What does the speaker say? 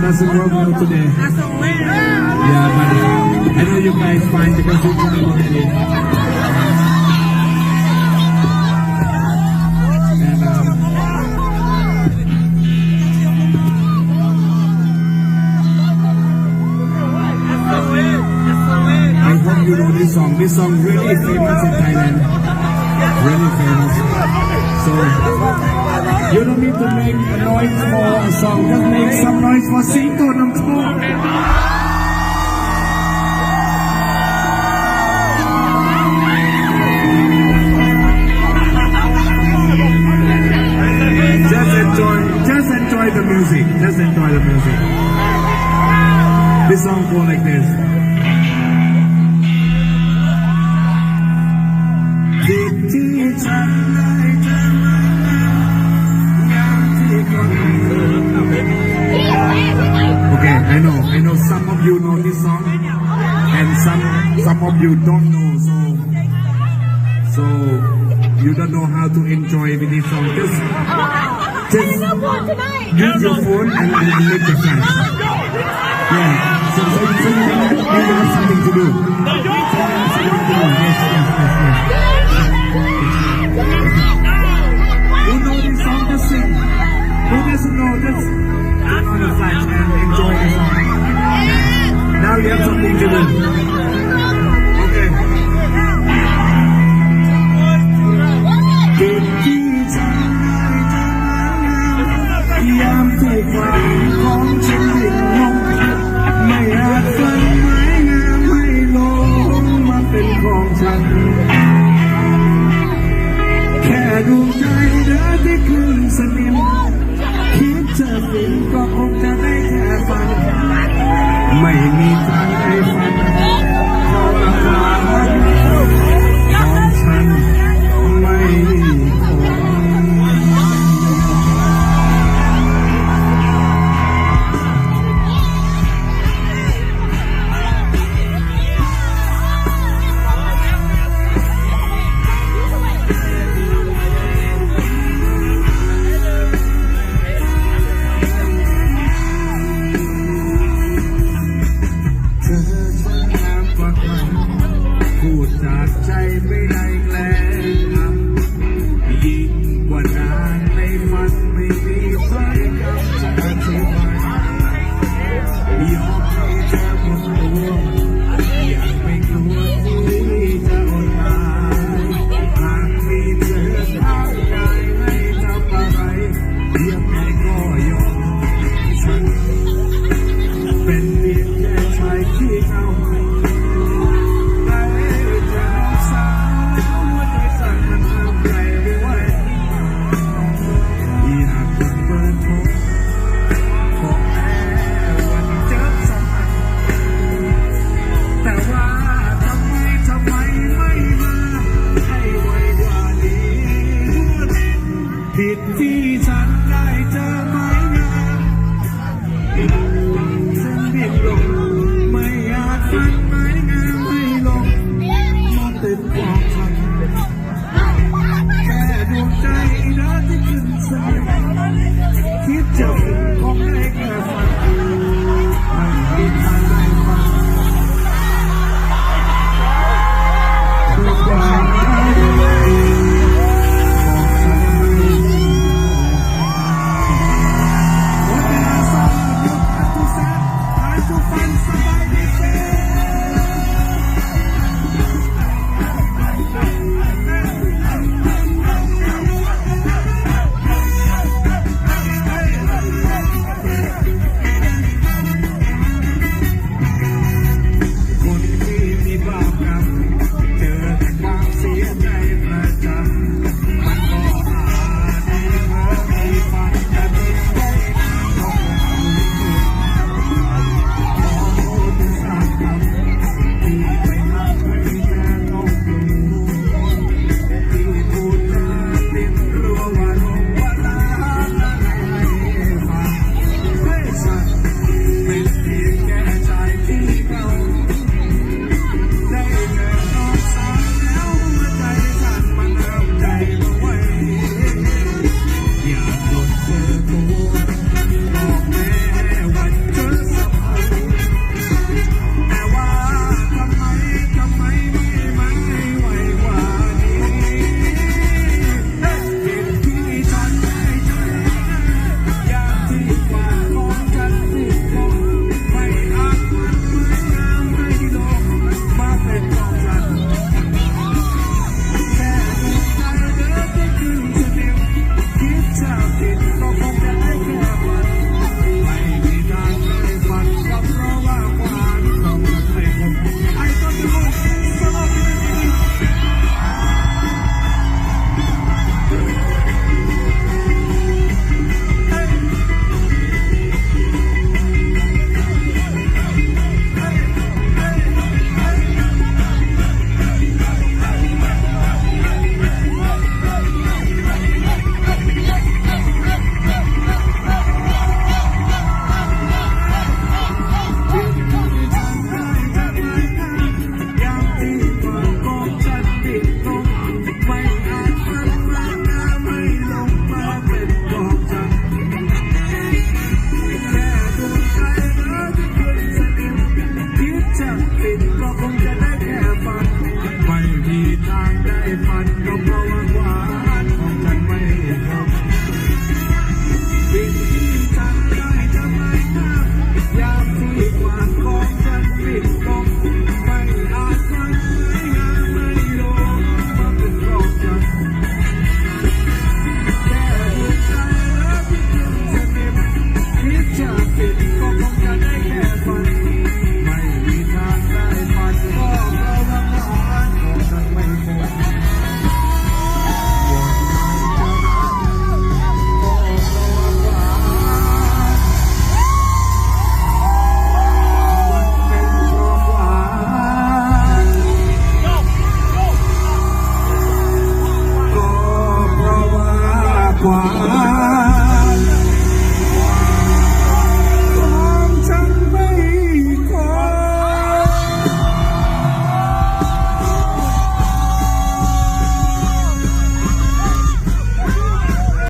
Doesn't work well today. Yeah, but I know you guys fine because you joined already. And, um, I hope you know this song. This song really famous in Thailand. Really famous. So, you don't need to make a noise for a song. Just make some noise for สิงโตนำโชค. Just enjoy, just enjoy the music. Just enjoy the music. This song go like this. Okay, I know, I know some of you know this song, and some, some of you don't know, so, so you don't know how to enjoy with this song. Just, just use your phone and, and, and make the flash. Yeah. So, so, so you have, you have something to do. So you have something to do. Yes, yes, yes, yes. Who know this song, just sing. Who doesn't know, just turn on the flash and enjoy the song. Now you have something to do. Okay. ยามที่ความของฉันสิ้นลง ไม่อาจฝันไม้งามให้หล่นมาเป็นของฉัน แค่ดวงใจเธอที่ขึ้นสนิม คิดจะสิ้นก็คงจะได้แค่ฝัน ไม่มีทางให้ฝัน เพราะว่าความรักของฉันไม่คง เธอช่างงามกว่าใคร พูดจากใจไม่ได้แกล้งทำ ยิ่งกว่านางในฝันไม่มีถ้อยคำจะอธิบาย ยอมให้เธอหมด